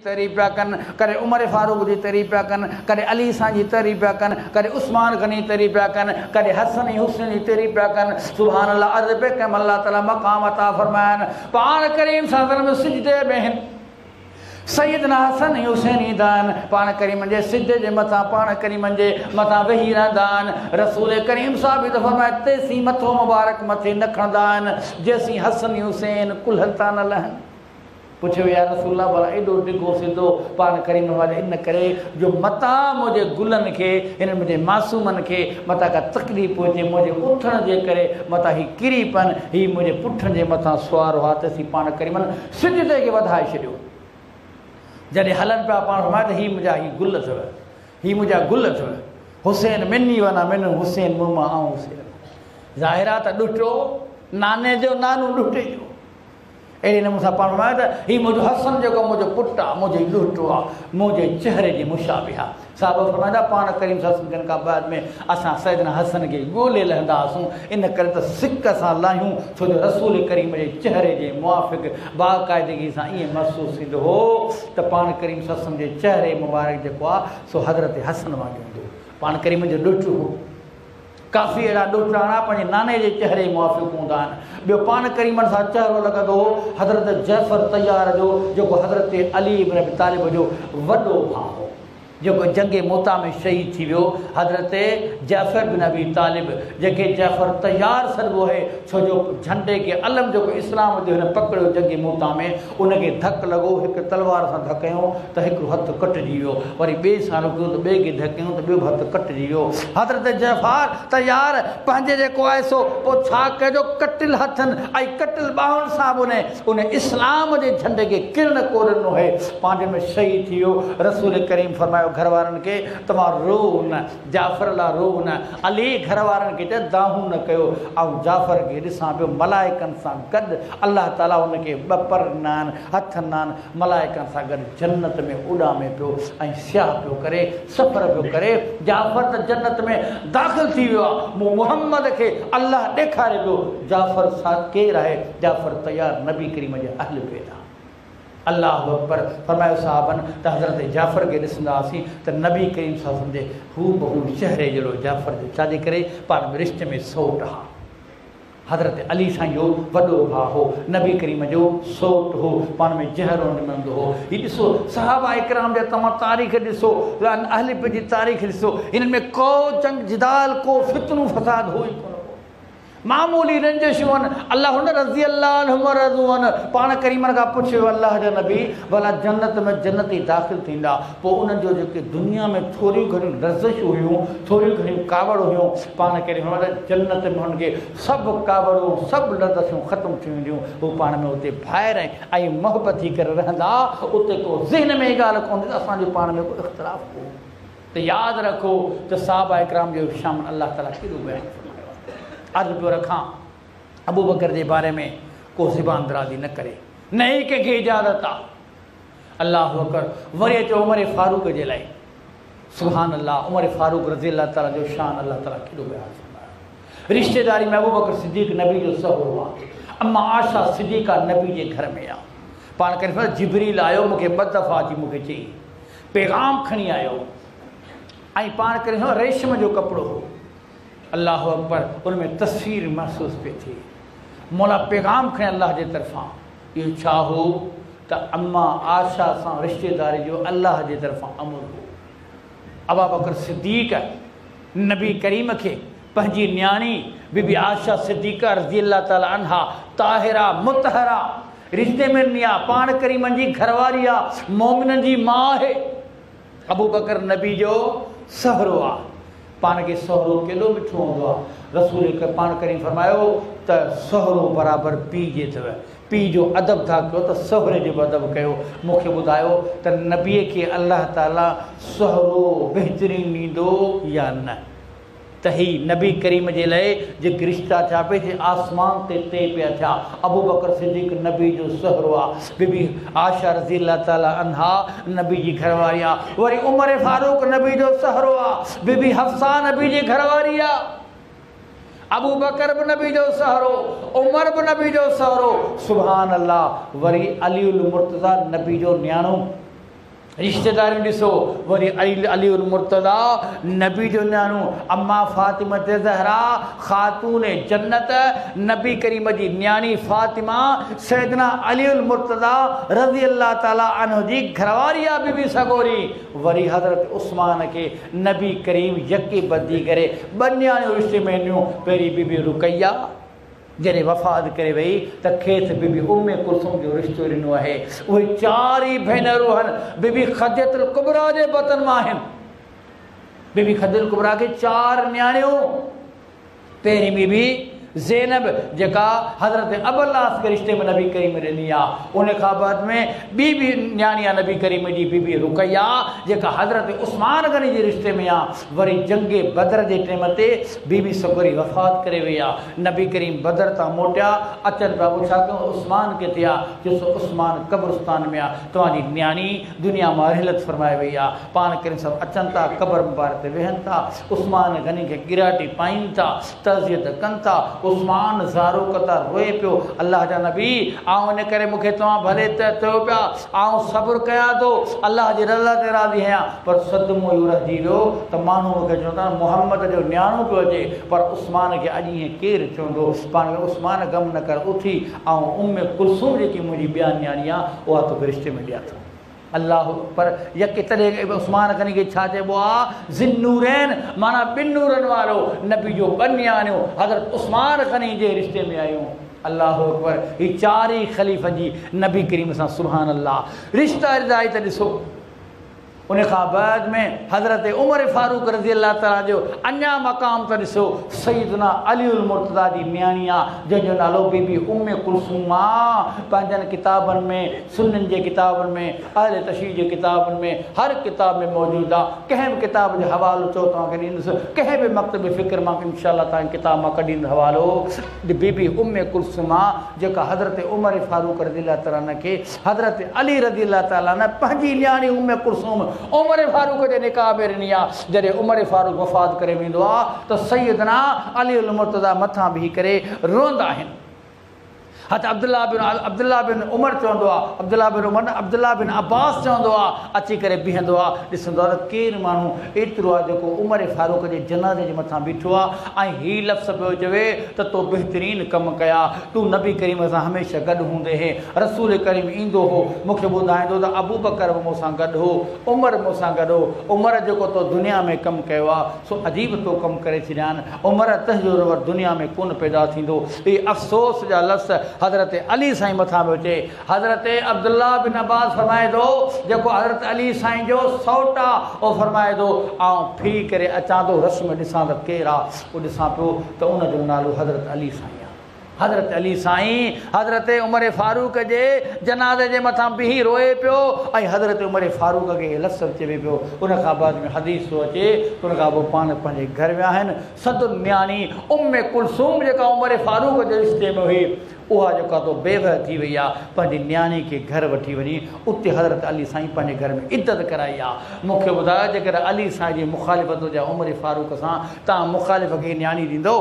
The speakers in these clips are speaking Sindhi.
تعريف پيا ڪن، ڪڏهن عمر فاروق جي تعريف پيا ڪن، ڪڏهن علي سائين جي تعريف پيا ڪن، ڪڏهن عثمان غني جي تعريف پيا ڪن، ڪڏهن حسن ۽ حسين جي تعريف پيا ڪن. سبحان الله عرض پئي ڪيم الله تعالي مقام عطا فرمائن. پاڻ ڪريم صلي الله عليه وسلم سجدي ۾ هن. سيدنا حسن ۽ حسين ايندا آهن، پاڻ ڪريمن جي سجدي جي مٿان پاڻ ڪريمن جي مٿان ويهي رهندا آهن. رسول ڪريم صاحب ته فرمايو تيسين مٿو مبارڪ مٿي نه کڻندا آهن جيسين حسن ۽ حسين ڪلهن تان نه لهن. پڇيو يا رسول الله ڀلا ايڏو ڊگهو سڌو پاڻ ڪريم فرمايو ان ڪري جو متان منهنجي گلن کي هنن منهنجي معصومن کي متان ڪا تڪليف پهچي منهنجي اٿڻ جي ڪري متان هي ڪري پون هي منهنجي پٺن جي مٿان سوار هئا تيسين پاڻ ڪريمن سجدي کي وڌائي ڇڏيو جڏهن هلن پيا پاڻ فرمايو ته هي منهنجا هي گل اٿو هي منهنجا گل اٿو حسين مني وانا منه حسين مون مان آئون حسين ظاهر آ ته ڏٽو ناني جو نانو ڏٽي جو اهڙي نموني سان پاڻ فرمايو ته هي منهنجو حسن جيڪو منهنجو پٽ آ، منهنجو هي ڏوهٽو آ، منهنجي چهري جي مشابه آ. صحابه فرمائن ٿا، پاڻ ڪريم صلي الله عليه وسلم جن کان بعد ۾ اسان سيدنا حسن کي ڳولي لهندا هئاسون، ان ڪري ته سڪ سان لاهيون، ڇو جو رسول ڪريم جي چهري جي موافق باقاعدگي سان ائين محسوس ٿيندو هو ته پاڻ ڪريم صلي الله عليه وسلم جي چهري مبارڪ جيڪو آ سو حضرت حسن وانگي هوندو هو. پاڻ ڪريم جو ڏوهٽو هو. ڪافي اهڙا ڏوهٽاڻا پنهنجي ناني جي چهري موافق هوندا آهن. ٻيو پاڻ ڪريمن سان چهرو لڳندو هو حضرت جعفر طيار جو جيڪو حضرت علي ابن ابي طالب جو وڏو ڀاء هو. جيڪو جنگ موته ۾ شهيد ٿي ويو. حضرت جعفر بن ابي طالب جنهن کي جعفر طيار سڏبو آهي ڇو جو جهنڊي کي علم جيڪو اسلام جو هن پڪڙيو جنگ موته ۾ ان کي ڌڪ لڳو هڪ تلوار سان ڌڪ هنيو ته هڪڙو هٿ ڪٽجي ويو، وري ٻئي سان رڪيو ته ٻئي کي ڌڪ هنيو ته ٻيو به هٿ ڪٽجي ويو. حضرت جعفر ته يار پنهنجي جيڪو آهي سو پوء ڇا ڪجو ڪٽيل هٿن ۽ ڪٽيل ٻانهن سان به انهي ان اسلام جي جهنڊي کي ڪرڻ ڪو ڏنو هي پنهنجي ۾ شهيد ٿي ويو. رسول ڪريم فرمايو گهر وارن کي توهان روئو نه، جعفر لاء روئو نه، علي گهر وارن کي چئه دانهون نه ڪيو، آئون جعفر کي ڏسان پيو ملائڪن سان گڏ الله تعالي ان کي ٻه پر ڏنا آهن، هٿ ڏنا آهن، ملائڪن سان گڏ جنت ۾ اڏامي پيو ۽ سياح پيو ڪري، سفر پيو ڪري، جعفر ته جنت ۾ داخل ٿي ويو آهي، مون محمد کي الله ڏيکاري پيو، جعفر سا ڪير آهي؟ جعفر طيار نبي ڪريم جي اهل بيت آهي. الله اڪبر فرمايو صحابن ته حضرت جعفر کي ڏسندا هئاسين ته نبي ڪريم صلي الله عليه وسلم جي هوبهو چهري جهڙو جعفر جو ڇاجي ڪري پاڻ ۾ رشتي ۾ سئوٽ ها. حضرت علي سائين جو وڏو ڀاء هو، نبي ڪريم جو سئوٽ هو، پاڻ ۾ جهرو نه ملندو هو. هي ڏسو صحابه اڪرام جا توهان تاريخ ڏسو، اهل بيت جي تاريخ ڏسو، هنن ۾ ڪو جنگ جدال، ڪو فتنو فساد هو ئي ڪونه ڪو. معمولي رنجشون هن، الله هن رضي الله عنهم ورضوا عنه پاڻ ڪريمن کان پڇيو الله جا نبي ڀلا جنت ۾ جنتي داخل ٿيندا پوء انهن جو جيڪي دنيا ۾ ٿوريون گهڻيون لرزشون هيون ٿوريون گهڻيون ڪاوڙ هيون پاڻ ڪريم فرمايو ته جنت ۾ انهن کي سڀ ڪاوڙون سڀ لرزشون ختم ٿي وينديون هو پاڻ ۾ اتي ڀائر ۽ محبت ٿي ڪري رهندا اتي ڪو ذهن ۾ ڳالهه ڪونه ته اسان جو پاڻ ۾ ڪو اختلاف هو. ته ياد رکو ته صحابه اڪرام جو شامل الله تعالي ڪيڏو بيان فرمايو آهي. عرض پيو رکان ابوبڪر جي باري ۾ ڪو زبان درازي نه ڪري نه ئي ڪنهن کي اجازت آ. الله اڪبر وري اچو عمر فاروق جي لاء سبحان الله عمر فاروق رضي الله تعالي جو شان الله تعالي ڪيڏو بيان فرمايو آهي. رشتيداري ۾ ابوبڪر صديق نبي جو سهرو آ. اما عائشه صديقه نبي جي گهر ۾ آ. پاڻ ڪريم فرمايو جبريل آيو مون کي ٻه دفعا اچي مون کي چئي پيغام کڻي آيو ۽ پاڻ ڪري سو ريشم جو ڪپڙو هو الله اڪبر ان ۾ تصوير محسوس پئي ٿئي مولا پيغام کڻي الله جي طرفان اهو ڇا هو ته اما عائشه سان رشتيداري جو الله جي طرفان امر هو ابا بڪر صديق نبي ڪريم کي پنهنجي نياڻي بي بي عائشه صديقه رضي الله تعالٰي عنها طاهره مطهره رشتي ۾ ڏني آ، پاڻ ڪريمن جي گهر واري آ، مؤمنن جي ماء آهي. ابوبڪر نبي جو سهرو آ. پاڻ کي سهرو ڪيڏو مٺو هوندو آ. رسول پاڻ ڪريم فرمايو ته سهرو برابر پيء جي اٿو. پيء جو ادب ٿا ڪيو ته سهري جو به ادب ڪيو. مون کي ٻڌايو ته نبيء کي الله تعاليٰ سهرو بهترين ڏيندو يا نه؟ ته هي نبي ڪريم جي لئه جيڪي رشتا ٿيا پئي سي آسمان تي طئي پيا ٿيا. ابوبڪر صديق نبي جو سهرو آ، بي بي عائشه رضي الله تعالٰي عنها نبي جي گهر واري آ، وري عمر فاروق نبي جو سهرو آ، بي بي حفصه نبي جي گهر واري آ. ابوبڪر به نبي جو سهرو، عمر به نبي جو سهرو، سبحان الله، وري علي المرتضيٰ نبي جو نياڻو. رشتيداريون ڏسو، وري علي المرتضيٰ نبي جو نياڻو، اما فاطمه زهرا خاتون جنت، نبي ڪريم جي نياڻي فاطمه سيدنا علي المرتضيٰ رضي الله تعالٰي عنه جي گهرواري آ بي بي سڳوري، وري حضرت عثمان کي نبي ڪريم يڪي ٻڌي ڪري ٻه نياڻيون رشتي ۾ ڏنيون، پهرين بي بي رقيه، جڏهن وفات ڪري وئي ته کيس بي بي ام ڪلثوم جو رشتو ڏنو آهي. اهي چار ئي ڀينرون هن بي بي خديجة الڪبريٰ جي بطن مان آهن. بي بي خديجة الڪبريٰ کي چار نياڻيون، پهرين بي بي زينب جيڪا حضرت ابوالعاص کي رشتي ۾ نبي ڪريم ڏني آ، ان کان بعد ۾ ٻي به نياڻي آ نبي ڪريم جي بي بي رقيه جيڪا حضرت عثمان غني جي رشتي ۾ آ. وري جنگ بدر جي ٽيم تي بي بي سڳوري وفات ڪري وئي آ. نبي ڪريم بدر تان موٽيا، اچن پيا پڇا ڪيون عثمان ڪٿي آ؟ چيس عثمان قبرستان ۾ آ، توهان جي نياڻي دنيا مان رحلت فرمائي وئي آ. پاڻ ڪريم صاحب اچن ٿا، قبر مبارڪ تي ويهن ٿا، عثمان غني کي ڳراٽي پائين ٿا، تعزيت ڪن ٿا، عثمان زارو قطار روئي پيو، الله جا نبي! آئون ان ڪري مون کي توهان ڀلي ته چئو پيا، آئون صبر ڪيان ٿو، الله جي رضا تي راضي آهيان، پر صدمو اهو رهجي ويو ته ماڻهو مون کي چوندا آهن محمد جو نياڻو پيو اچي، پر عثمان کي اڄ ائين ڪير چوندو؟ پاڻ چيو عثمان غم نه ڪر، اٿي آئون ام ڪلثوم جيڪي منهنجي ٻيا نياڻي آ، اها توکي رشتي ۾ ڏيان ٿو. الله اڪبر يڪي تڏهن عثمان غني کي ڇا چئبو آ؟ ذي النورين معنيٰ ٻن نورن وارو، نبي جو ٻه نياڻيون حضرت عثمان غني جي رشتي ۾ آيون. الله اڪبر هي چار ئي خليفن جي نبي ڪريم سان سبحان الله رشته رضائي ته ڏسو. ان کان بعد ۾ حضرت عمر فاروق رضي الله تعالٰي جو اڃا مقام ته ڏسو، سيدنا علي المرتضيٰ جي نياڻي آ، جنهن جو نالو بي بي ام ڪلثوم آ، پنهنجن ڪتابن ۾، سنين جي ڪتابن ۾، اهل تشيع جي ڪتابن ۾، هر ڪتاب ۾ موجود آ، ڪنهن به ڪتاب جو حوالو چئو توهان کي ڏيندس، ڪنهن به مڪتب فڪر مان انشاء الله توهان کي ڪتاب مان ڪڍي ڏيندس حوالو، بي بي ام ڪلثوم آ، جيڪا حضرت عمر فاروق رضي الله تعالٰي عنه کي حضرت علي رضي الله تعالٰي عنه پنهنجي نياڻي ام ڪلثوم عمر فاروق جي نڪاح ۾ ڏني آ. جڏهن عمر فاروق وفات ڪري ويندو آ ته سيدنا علي المرتضيٰ مٿان بيهي ڪري روئندا آهن. حضرت عبدالله بن عبدالله بن عمر چوندو آ، عبدالله بن عمر نه عبدالله بن عباس چوندو آ، اچي ڪري بيهندو آ، ڏسندو آ ته ڪير ماڻهو ايترو آ جيڪو عمر فاروق جي جنازي جي مٿان بيٺو آ ۽ هي لفظ پيو چوي ته تو بهترين ڪم ڪيا، تون نبي ڪريم سان هميشه گڏ هوندي هين، رسول ڪريم ايندو هو، مون کي ٻڌائيندو ته ابوبڪر به مون سان گڏ هو، عمر مون سان گڏ هو، عمر جيڪو تو دنيا ۾ ڪم ڪيو آ، سو عجيب تو ڪم ڪري ڇڏيا آهن، عمر تنهنجو رور دنيا ۾ ڪونه پيدا ٿيندو. اهي افسوس جا لفظ حضرت علي سائين مٿان پيو چئي. حضرت عبدالله بن عباس فرمائي ٿو، جيڪو حضرت علي سائين جو سئوٽ آ، اهو فرمائي ٿو، آئون ڦري ڪري اچان ٿو، رش ۾ ڏسان ته ڪير آ، اهو ڏسان پيو ته ان جو نالو حضرت علي سائين آ. حضرت علي سائين حضرت عمر فاروق جي جنازي جي مٿان بيهي روئي پيو ۽ حضرت عمر فاروق کي اهي لفظ چوي پيو. ان کان بعد ۾ حديث ٿو اچي ته ان کان پوء پاڻ پنهنجي گهر ويا آهن. سندن نياڻي ام ڪلثوم جيڪا عمر فاروق جي رشتي ۾ هئي اها جيڪا تو بيوه ٿي وئي آ پنهنجي نياڻي کي گهر وٺي وڃي اتي حضرت علي سائين پنهنجي گهر ۾ عدت ڪرائي آ. مون کي ٻڌايو جيڪڏهن علي سائين جي مخالفت هجي ها عمر فاروق سان توهان مخالف کي نياڻي ڏيندو؟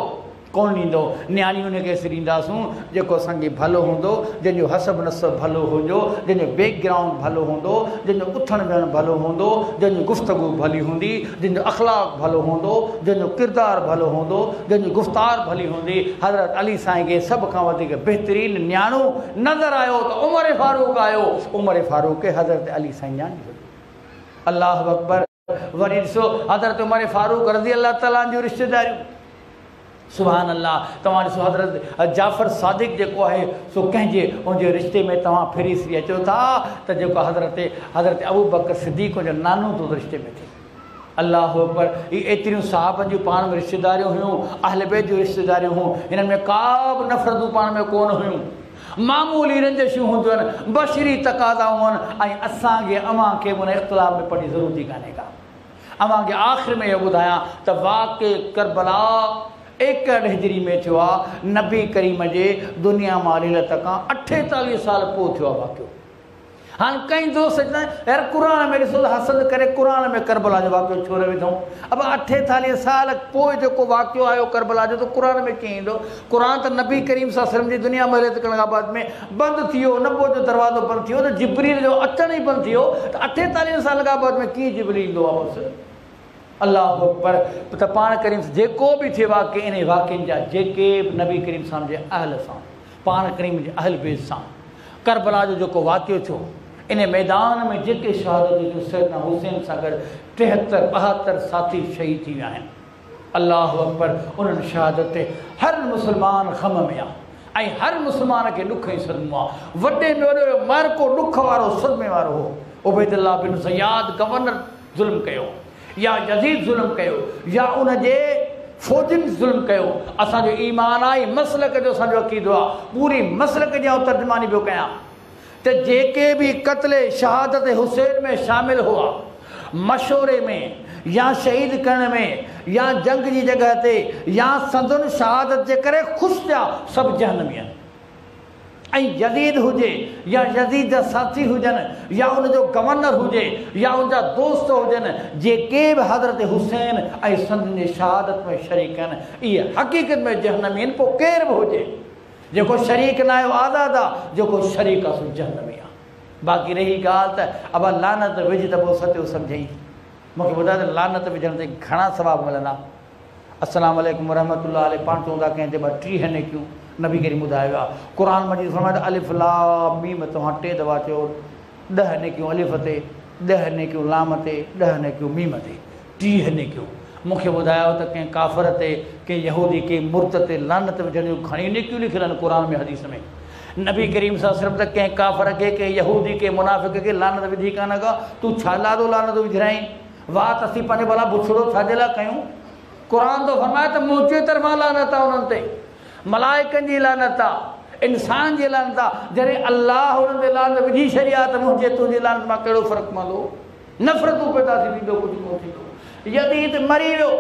ڪونه ڏيندو. نياڻي ان کي اسين ڏينداسون جيڪو اسان کي ڀلو هوندو، جنهن جو حسب نسب ڀلو هوندو، جنهن جو بيڪ گرائونڊ ڀلو هوندو، جنهن جو اٿڻ ويهڻ ڀلو هوندو، جنهن جي گفتگو ڀلي هوندي، جنهن جو اخلاق ڀلو هوندو، جنهن جو ڪردار ڀلو هوندو، جنهن جي گفتار ڀلي هوندي. حضرت علي سائين کي سڀ کان وڌيڪ بهترين نياڻو نظر آيو ته عمر فاروق آيو. عمر فاروق کي حضرت علي سائين نياڻي ڏني. الله اڪبر. وري ڏسو حضرت عمر فاروق رضي الله تعالٰي عنه جون رشتيداريون سبحان الله توهان ڏسو حضرت جعفر صادق جيڪو آهي سو ڪنهن جي ان جي رشتي ۾ توهان ڦري سري اچو ٿا ته جيڪو حضرت حضرت ابو بڪر صديق جو نانو ٿو رشتي ۾ ٿئي الله اڪبر هي ايتريون صحابن جون پاڻ ۾ رشتيداريون هيون اهل بيت جون رشتيداريون هيون هنن ۾ ڪا به نفرتون پاڻ ۾ ڪونه هيون معمولي رنجشون هونديون آهن، بشري تقاضائون آهن ۽ اسان کي اوهان کي به ان اختلاف ۾ پڙهڻ جي ضرورت ئي ڪانهي ڪا. اوهان کي آخر ۾ اهو ٻڌايان ته واقع ڪربلا ايڪهٺ هجري ۾ ٿيو آهي، نبي ڪريم جي دنيا مان رحلت کان اٺيتاليهه سال پوء ٿيو آهي واقعو. هاڻ ڪئين دوست چوندا آهن يار قرآن ۾ ڏسو ته حسد ڪري قرآن ۾ ڪربلا جو واقعو ڇو نه وڌائون؟ ابا اٺيتاليهه سال پوء جيڪو واقعو آيو ڪربلا جو ته قرآن ۾ ڪيئن ايندو؟ قرآن ته نبي ڪريم صلي الله عليه وسلم جي دنيا ۾ هجرت ڪرڻ کان بعد ۾ بند ٿي ويو، نبوت جو دروازو بند ٿي ويو ته جبريل جو اچڻ ئي بند ٿي ويو ته اٺيتاليهن سالن کان بعد ۾ ڪيئن جبريل ايندو واپس؟ الله اڪبر ته پاڻ ڪريم جيڪو به ٿئي واقعي انهي واقعن جا جيڪي به نبي ڪريم صلي الله عليه وسلم جي اهل سان پاڻ ڪريم جي اهل بيت سان ڪربلا جو جيڪو واقعو ٿيو انهي ميدان ۾ جيڪي شهادتون ٿيون سيدنا حسين سان گڏ ٽيهتر ٻاهتر ساٿي شهيد ٿي ويا آهن الله اڪبر انهن شهادت تي هر مسلمان غم ۾ آ ۽ هر مسلمان کي ڏک ۽ صدمو آ وڏي ۾ وڏو معرڪو ڏک وارو صدمي وارو هو عبيدالله بن زياد گورنر ظلم ڪيو يا يزيد ظلم ڪيو يا ان جي فوجين ظلم ڪيو اسان جو ايمان آ ۽ مسلڪ جو اسان جو عقيدو آ پوري مسلڪ جي آئون ترجماني پيو ڪيان ته جيڪي به قتل شهادت حسين ۾ شامل هئا مشوري ۾ يا شهيد ڪرڻ ۾ يا جنگ جي جڳهه تي يا سندن شهادت جي ڪري خوش ٿيا سڀ جهنمي آهن. ۽ يزيد هجي يا يزيد جا ساٿي هجن يا ان جو گورنر هجي يا ان جا دوست هجن جيڪي به حضرت حسين ۽ سندن جي شهادت ۾ شريڪ آهن اهي حقيقت ۾ جهنمي آهن پوء ڪير به هجي جيڪو شريڪ ناهي اهو آزاد آهي جيڪو شريڪ آهي سو جهنمي آهي باقي رهي ڳالهه ته ابا لعنت وجهه ته پوء ستيو سمجهئين مون کي ٻڌاء ته لعنت وجهڻ تي گهڻا ثواب ملندا. السلام عليڪم ورحمة الله عليه پاڻ چوندا ڪنهن تي ٻه 30 نيڪيون نبي ڪريم ٻڌايو آهي قرآن مجيد فرمايو ته الف لام ميم توهان ٽي دفعا چيو ڏهه نيڪيون الف تي ڏهه نيڪيون لام تي ڏهه نيڪيون ميم تي 30 نيڪيون مون کي ٻڌايو ته ڪنهن ڪافر تي ڪنهن يهودي ڪنهن مرتد تي لعنت وجهڻ جون گهڻيون نيڪيون لکيل آهن قرآن ۾ حديث ۾ نبي ڪريم صلي الله عليه وسلم ته ڪنهن ڪافر کي ڪنهن يهودي ڪنهن منافق کي لعنت وڌي ڪانه ڪا تون ڇا لاء ٿو لعنت وجهرائين وات اسين پنهنجو ڀلا بڇڙو ڇا جي لاء ڪيون؟ قرآن ٿو فرمائي ته منهنجي طرفان لعنت آهي انهن تي، ملائڪن جي لعنت آهي، انسانن جي لعنت آهي، جڏهن الله انهن تي لعنت وجهي ڇڏي آهي ته منهنجي تنهنجي لعنت مان ڪهڙو فرق پوندو؟ نفرتون پيدا ٿينديون ٻيو ڪجهه ڪونه ٿيندو. يزيد مري ويو.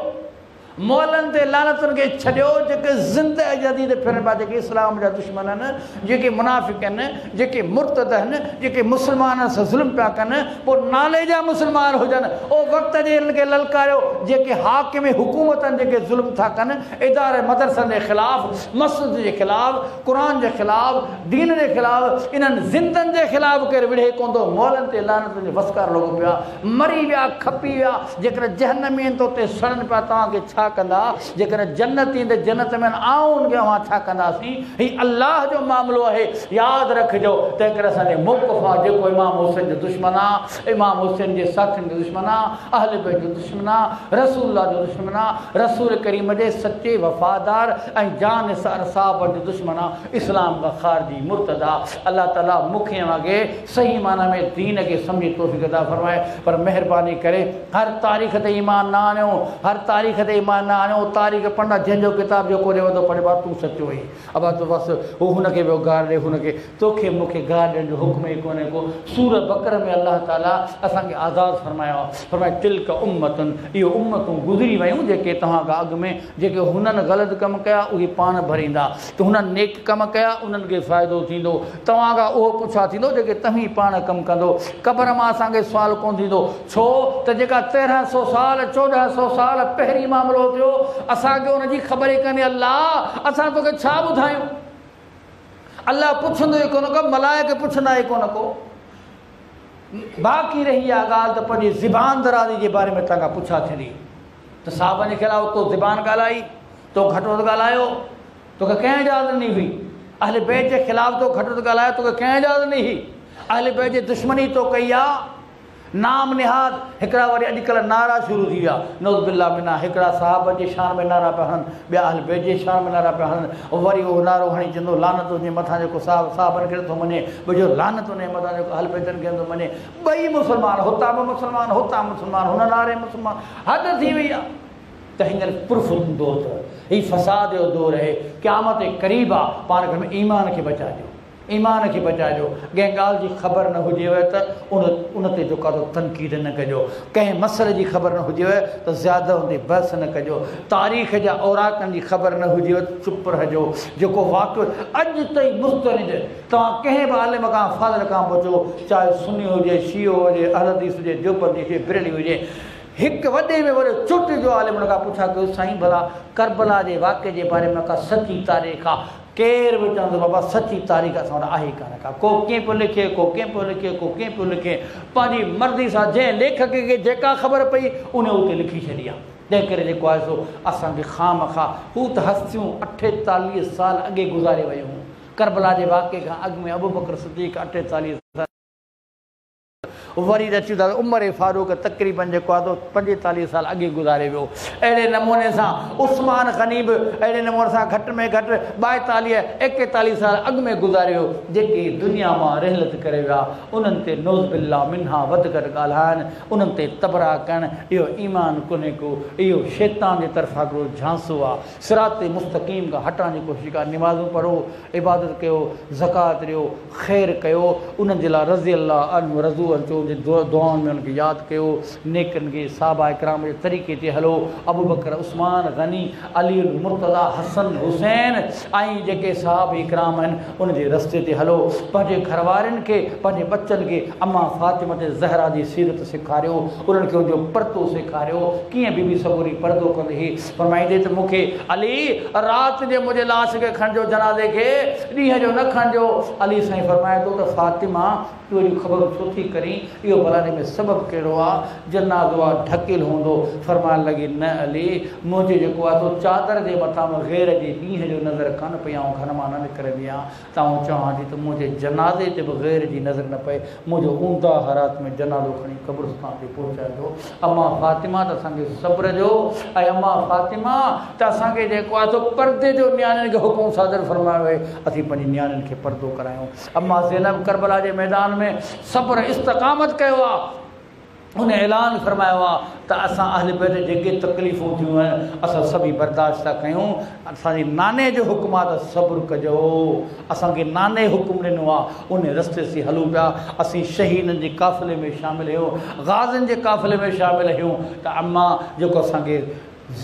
مئلن تي لعنتن کي ڇڏيو جيڪي زنده يزيد ڦرن پيا جيڪي اسلام جا دشمن آهن جيڪي منافق آهن جيڪي مرتد آهن جيڪي مسلمانن سان ظلم پيا ڪن پوء نالي جا مسلمان هجن او وقت جي انهن کي للڪاريو جيڪي حاڪم حڪومت آهن جيڪي ظلم ٿا ڪن اداري مدرسن جي خلاف مسجد جي خلاف قرآن جي خلاف دين جي خلاف انهن زندن جي خلاف ڪير وڙهي ڪونه ٿو مئلن تي لعنتن جو وسڪارو لڳو پيو آهي مري ويا، کپي ويا، جيڪڏهن جهنمي آهن ته اتي سڙن پيا، توهان کي ڇا ڪندا؟ جيڪڏهن جنتي آهن ته جنت ۾ آهن، آئون ان کي اوهان ڇا ڪنداسين؟ هي الله جو معاملو آهي، ياد رکجو، تنهنڪري اسان جي موقف آهي، جيڪو امام حسين جو دشمن آهي، امام حسين جي ساٿين جو دشمن آهي، اهل بيت جو دشمن آهي، رسول الله جو دشمن آهي، رسول ڪريم جي سچي وفادار ۽ جان نثار صحابن جو دشمن آهي، اسلام کان خارجي، مرتد آهي، الله تعالي مون کي اوهان کي صحيح معنيٰ ۾ دين کي سمجهي توفيق عطا فرمائي پر مهرباني ڪري هر تاريخ تي ايمان نه آڻيو هر تاريخ تي ايمان نه آڻيو تاريخ پڙهندا جنهن جو ڪتاب جيڪو ڏيو ٿو پڙهي بابا تون سچو آهين ابا تو بس هو هن کي پيو گار ڏي هن کي توکي مون کي گار ڏيڻ جو حڪم ئي ڪونهي ڪو سورة بقره ۾ الله تعالي اسان کي آزاد فرمايو آهي فرمايو تلڪ امتن اهو امتون گذري ويون جيڪي توهان کان اڳ ۾ جيڪي هنن غلط ڪم ڪيا اهي پاڻ ڀريندا ته هنن نيڪ ڪم ڪيا انهن کي فائدو ٿيندو، توهان کان اهو پڇا ٿيندو جيڪي توهين پاڻ ڪم ڪندو، قبر مان اسان کي سوال ڪونه ٿيندو، ڇو ته جيڪا 13 سو سال 14 سو سال پهرين معاملو ٿيو اسان کي ان جي خبر ئي ڪانهي، الله اسان توکي ڇا ٻڌايون؟ الله پڇندو ئي ڪونه ڪو، ملائڪ پڇندا ئي ڪونه ڪو. باقي رهي اها ڳالهه ته پنهنجي زبان درازي جي باري ۾ توهان کان پڇا ٿيندي ته صحابن جي خلاف تو زبان ڳالهائي، تو گهٽ وڌ ڳالهايو، توکي ڪنهن اجازت ڏني هئي؟ اهل بيت جي خلاف تو گهٽ وڌ ڳالهايو، توکي ڪنهن اجازت ڏني هئي؟ اهل بيت جي دشمني تو ڪئي آ؟ نام نهاد هڪڙا وري اڄڪلهه نعرا شروع ٿي ويا، نعوذ بالله منها، هڪڙا صحابه جي شان ۾ نعرا پيا هڻن، ٻيا اهل بيت جي شان ۾ نعرا پيا هڻن، وري اهو نعرو هڻي چوندو لعنت ان جي مٿان جيڪو صاحب صحابن کي نٿو مڃي، ٻيو لعنت ان جي مٿان جيڪو اهل بيتن کي نٿو مڃي، ٻئي مسلمان، هتان به مسلمان، هتان مسلمان، هن نعري مسلمان، حد ٿي وئي آ. ته هينئر پرفتن دور اٿو، هي فساد جو دور اهي، قيامت قريب آ، پاڻ گهر ۾ ايمان کي بچائجو، ايمان کي بچائجو. ڪنهن ڳالهه جي خبر نه هجيو ته ان ان تي جيڪو آهي سو تنقيد نه ڪجو. ڪنهن مسئلي جي خبر نه هجيو ته زياده ان تي بحث نه ڪجو. تاريخ جا اوراقن جي خبر نه هجيو ته چپ رهجو. جيڪو واقعو اڄ تائين مستند توهان ڪنهن به عالم کان فاضل کان پڇو چاهي سني هجي، شيعو هجي، اهلحديث هجي، ديوبندي هجي، بريلوي هجي، هڪ وڏي ۾ وڏو چوٽي جو عالم ان کان پڇا ڪيو سائين ڀلا ڪربلا جي واقعي جي باري ۾ ڪا سچي تاريخ آ؟ ڪير به چوندو بابا سچي تاريخ اسان وٽ آهي ئي ڪانه ڪا. ڪو ڪيئن پيو لکي، ڪو ڪيئن پيو لکي، ڪو ڪيئن پيو لکي. پنهنجي مرضي سان جنهن ليکڪ کي جيڪا خبر پئي ان اتي لکي ڇڏي آ. تنهن ڪري جيڪو آهي سو اسان کي خامخواه هو ته هستيون 48 سال اڳي گذاري ويون هيون. ڪربلا جي واقعي کان اڳ ۾ ابوبڪر صديق 48 سال. وري اچون ٿا ته عمر فاروق تقريبن جيڪو آهي سو 45 سال اڳي گذاري ويو. اهڙي نموني سان عثمان غني به اهڙي نموني سان گهٽ ۾ گهٽ 42، 41 سال اڳ ۾ گذاري ويو. جيڪي دنيا مان رحلت ڪري ويا انهن تي نعوذ بالله منها وڌ گهٽ ڳالهائڻ، انهن تي تبرا ڪرڻ اهو ايمان ڪونهي ڪو، اهو شيطان جي طرفان هڪڙو جهانسو آهي. صراط مستقيم کان هٽڻ جي ڪوشش ڪا، نمازون پڙهو، عبادت ڪيو، زڪوات ڏيو، خير ڪيو، انهن جي لاء رضي الله عنه رضو عنه چئو، انهن جي دعائن ۾ انهن کي ياد ڪيو، نيڪن کي صحابه ڪرام جي طريقي تي هلو، ابوبڪر، عثمان غني، علي المرتضيٰ، حسن، حسين ۽ جيڪي صحابه ڪرام آهن انهن جي رستي تي هلو، پنهنجي گهروارين کي، پنهنجي ٻچن کي امان فاطمه زهرا جي سيرت سيکاريو، انهن کي ان جو پردو سيکاريو، ڪيئن بي بي سڳوري پردو ڪندي هئي، فرمائيندي ته مون کي علي! رات جي منهنجي لاش کي کڻجو، جنازي کي، ڏينهن جو نه کڻجو. علي سائين فرمائي ٿو ته فاطمه! تون اهڙيون خبرون ڇو ٿي ڪرين؟ اهو ڀلا ان ۾ سبب ڪهڙو آ؟ جنازو آ، ڍڪيل هوندو. فرمائڻ لڳي، نه علي! منهنجي جيڪو آ سو چادر جي مٿان به غير جي ڏينهن جو نظر ڪانه پئي، آئون گهر مان نه نڪرندي آهيان. ته آئون چوان ٿي ته منهنجي جنازي تي به غير جي نظر نه پئي، منهنجو اونداهه رات ۾ جنازو کڻي قبرستان تي پهچائجو. امان فاطمه ته اسان کي صبر جو ۽ امان فاطمه ته اسان کي جيڪو آهي سو پردي جو نياڻين کي حڪم صادر فرمايو آهي، اسين پنهنجي نياڻين کي پردو ڪرايون. امان زينب ڪربلا جي ميدان ۾ صبر استقامت ڪيو آهي. ان اعلان فرمايو آهي ته اسان اهل بيت جيڪي تڪليفون ٿيون آهن اسان سڀئي برداشت ٿا ڪيون، اسان جي ناني جو حڪم آهي ته صبر ڪجو، اسان کي ناني حڪم ڏنو آهي ان رستي سين هلون پيا، اسين شهيدن جي قافلي ۾ شامل آهيون، غازين جي قافلي ۾ شامل آهيون ته اما جيڪو اسان کي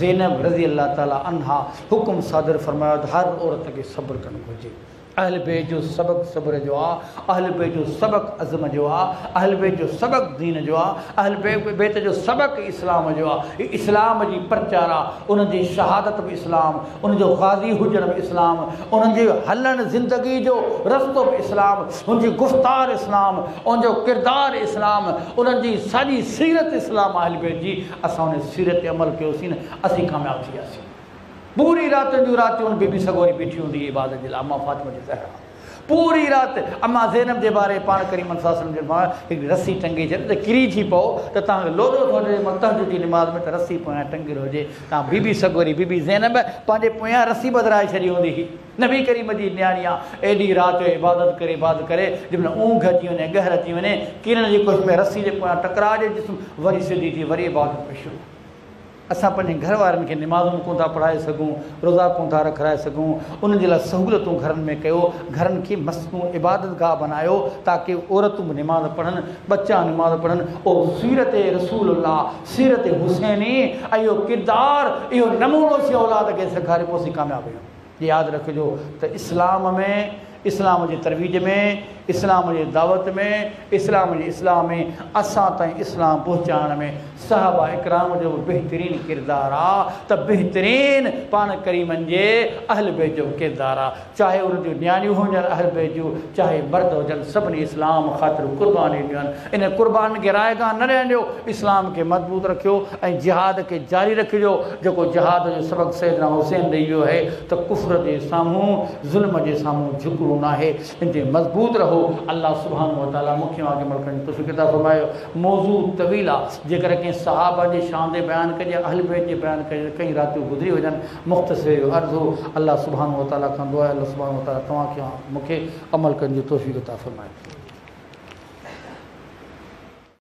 زينب رضي الله تعالٰي عنها حڪم صادر فرمايو ته هر عورت کي صبر ڪرڻ گهرجي. اهل بيت جو سبق صبر جو آ، اهل بيت جو سبق عزم جو آ، اهل بيت جو سبق دين جو آ، اهل بيت جو سبق اسلام جو آ، هي اسلام جي پرچار آ، انهن جي شهادت به اسلام، انهن جو غازي هجڻ به اسلام، انهن جي هلڻ زندگي جو رستو به اسلام، انهن جي گفتار اسلام، انهن جو ڪردار اسلام، انهن جي سڄي سيرت اسلام آ اهل بيت جي، اسان ان سيرت تي عمل ڪيوسين نه اسين ڪامياب ٿي وياسين. پوري راتن جون راتيون بي بي سڳوري بيٺي هوندي هئي عبادت جي لاء امان فاطمه جي زهرا پوري رات امان زينب جي باري پاڻ ڪريم صلي الله عليه وسلم جن فرمايو هڪڙي رسي ٽنگي ڇڏ ته ڪري ٿي پئو ته توهان کي لوڏو ٿو اچي مهل تهجد جي نماز ۾ ته رسي پويان ٽنگيل هجي تان بي بي سڳوري بي بي زينب پنهنجي پويان رسي ٻڌرائي ڇڏي هوندي هئي نبي ڪريم جي نياڻي آ ايڏي رات جو عبادت ڪري عبادت ڪري جنهن مهل اونگهه اچي وڃي ڳهر اچي وڃي ڪرڻ جي ڪوشش ۾ رسي جي پويان ٽڪراء جي جسم وري سڌي ٿي وري عبادت ۾ شروع. اسان پنهنجي گهر وارن کي نمازون ڪونه ٿا پڙهائي سگهون، روزا ڪونه ٿا رکرائي سگهون، انهن جي لاء سهولتون گهرن ۾ ڪيو، گهرن کي مسجدون عبادت گاهه بنايو تاڪه عورتون به نماز پڙهن، ٻچا نماز پڙهن، اهو سيرت رسول الله، سيرت حسيني ۽ اهو ڪردار، اهو نمونو اسين اولاد کي سيکاريون پوء اسين ڪامياب آهيون. ياد رکجو ته اسلام ۾، اسلام جي ترويج ۾، اسلام جي دعوت ۾، اسلام جي اصلاح ۾، اسان تائين اسلام پهچائڻ ۾ صحابه اڪرام جو به بهترين ڪردار آ ته بهترين پاڻ ڪريمن جي اهل بيت جو به ڪردار آ چاهي انهن جون نياڻيون هجن اهل بيت جون چاهي مرد هجن سڀني اسلام خاطر قربانيون ڏنيون آهن انهن قربانين کي رائگان نه رهڻ ڏيو اسلام کي مضبوط رکيو ۽ جهاد کي جاري رکجو جيڪو جهاد جو سبق سيدنا حسين ڏئي ويو آهي ته ڪفر جي سامهون ظلم جي سامهون جهڪڻو ناهي ان تي مضبوط رهو الله سبحانه وتعالي مون کي اوهان کي عمل ڪرڻ جي توفيق عطا فرمائي موضوع طويل آ جيڪڏهن ڪنهن صحابه جي شان تي بيان ڪجي اهل بيت جي بيان ڪجي ته ڪئين راتيون گذري وڃن مختصر اهو عرض هو الله سبحانه وتعالي کان دعا آهي الله سبحانه وتعالي توهان کي مون کي عمل ڪرڻ جي توفيق عطا فرمائي.